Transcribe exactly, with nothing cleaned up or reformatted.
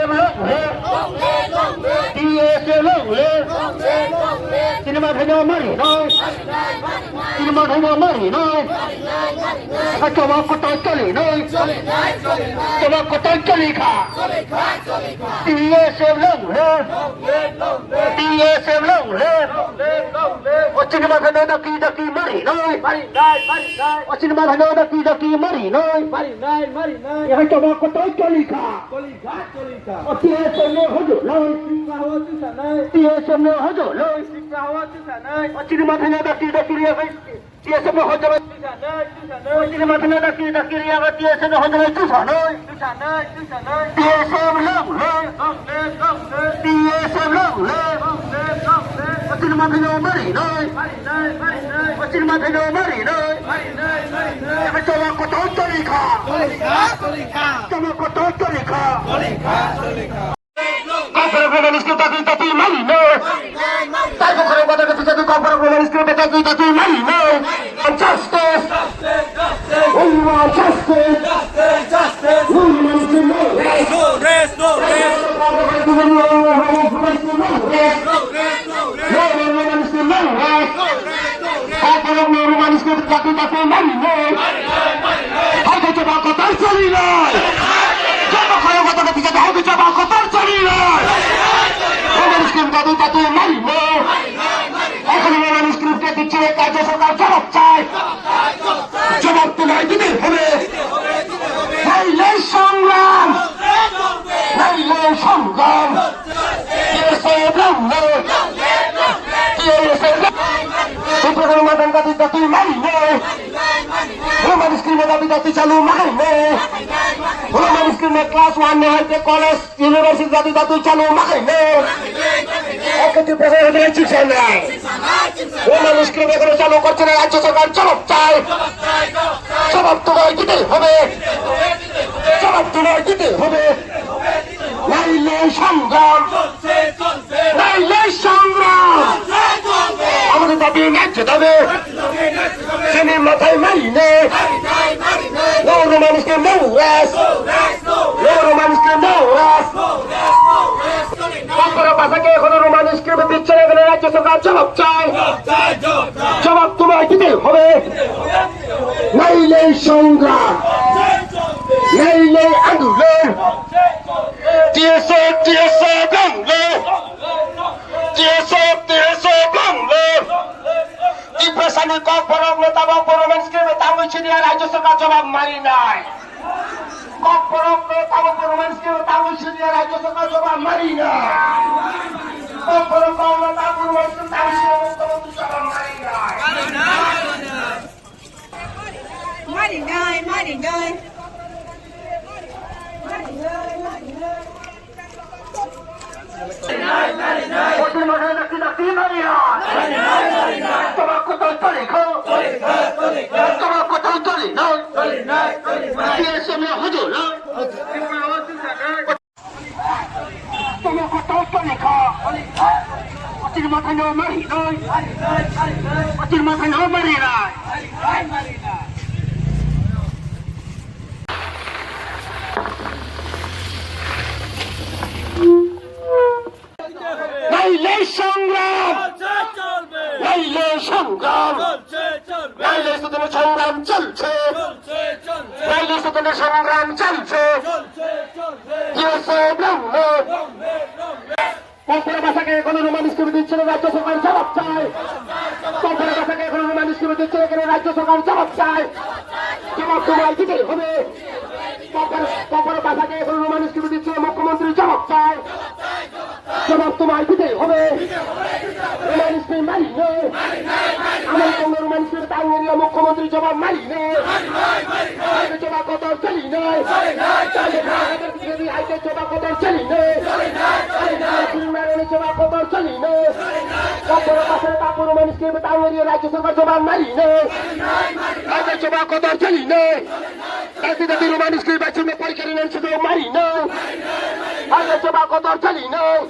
Long live! T S F long live! Chini mathai no mari noi! Chini mathai no mari noi! Choba kotor choli noi! Choba kotor choli kha! T S F long live! T S F long live! O chini mathai no daki daki mari noi! O chini mathai no daki daki mari noi! Yahai choba kotor choli kha! O T S F no hojo noi. T S F no hojo noi. O chini mathai no daki daki riya kai. T S F no hojo noi. O chini mathai no daki daki riya kai. T S F no hojo noi. Chusa noi. T S F long noi. T S F long noi. O chini mathai no mari noi. O chini mathai no mari noi. Yahai choba kotor choli kha. Choba kotor choli kha. Kokborok Roman script daki daki mari noi. Tai kokborok kota kata jati kokborok Roman script daki daki mari noi. Justice. We want justice. We want justice. No rest, no rest. No rest, no rest. No rest, no rest. No rest, no rest. Kokborok no Roman script daki daki mari noi. Hai khe choba kotor choli noi. Joto khorok kotor khe tisa hai khe choba kotor choli noi. Roman script daki daki mari noi. Ekhon Roman script ke dichchire rajyo sorkar jawab chai. Jawab tumai dite hobe. Naile songram. Naile songram. T S F long live! T S F long live! Tripura Roman daki daki mari noi. Roman script daki daki chalu mari noi. Roman script class one ne hai te college, university daki daki chalu mari noi. Ekhe Tripura Roman script chalu korche na rajyo sorkar jawab chai. Jawab tumai dite hobe. Jawab tumai dite hobe. Naile songram. Naile songram. Amader dabi ন্যায্য দাবি. Chini mathai mari noi. No Roman script no rest. No Roman script no rest. Kokborok bhasha ke ekhono Roman script dichchire rajyo sorkar jawab chai. Jawab tumai dite hobe. Naile songram. Naile andolon. T S F, T S F long live! T S F, T S F long live! Tiprasani kokborok no tabok bo Roman script tangwi siniya rajyo sorkar jawab mari noi. Kokborok no tabok bo Roman script tangwi siniya rajyo sorkar jawab mari noi. Kokborok no tabok bo Roman script tangwi siniya rajyo sorkar jawab mari noi. Mari noi, mari noi. Mari noi, mari noi. Kotor masai dakti dakti mari noi. Choba kotor choli kha. Choba kotor choli noi. T S F no hojo noi. Choba kotor choli kha. Kotor masai no mari noi. Kotor masai no mari noi. Naile songram! Naile songram! Naile student songram cholche! Naile student songram cholche! T S F long live! Kokborok bhasha ke ekhono Roman script dichchire rajyo sorkar jawab chai! Kokborok bhasha ke ekhono Roman script dichchire ekhono rajyo sorkar jawab chai! Jawab tumai dite hobe! Kokborok, Kokborok bhasha ke ekhono Roman script dichchire mukhyamantri jawab chai! Jawab tumai dite hobe. Roman script mari noi. Amar Kong no Roman script tangwi riya mukhyamantri jawab mari noi. Hai khe choba kotor choli noi. Hai khe choba kotor choli noi. Hai khe choba kotor choli noi. Kokborok bhasha ke Roman script tangwi riya rajyo sorkar jawab mari noi. Hai khe choba kotor choli noi. Dati dati Roman script bai chuma porikha rinani sujog mari noi. Hai khe choba kotor choli noi.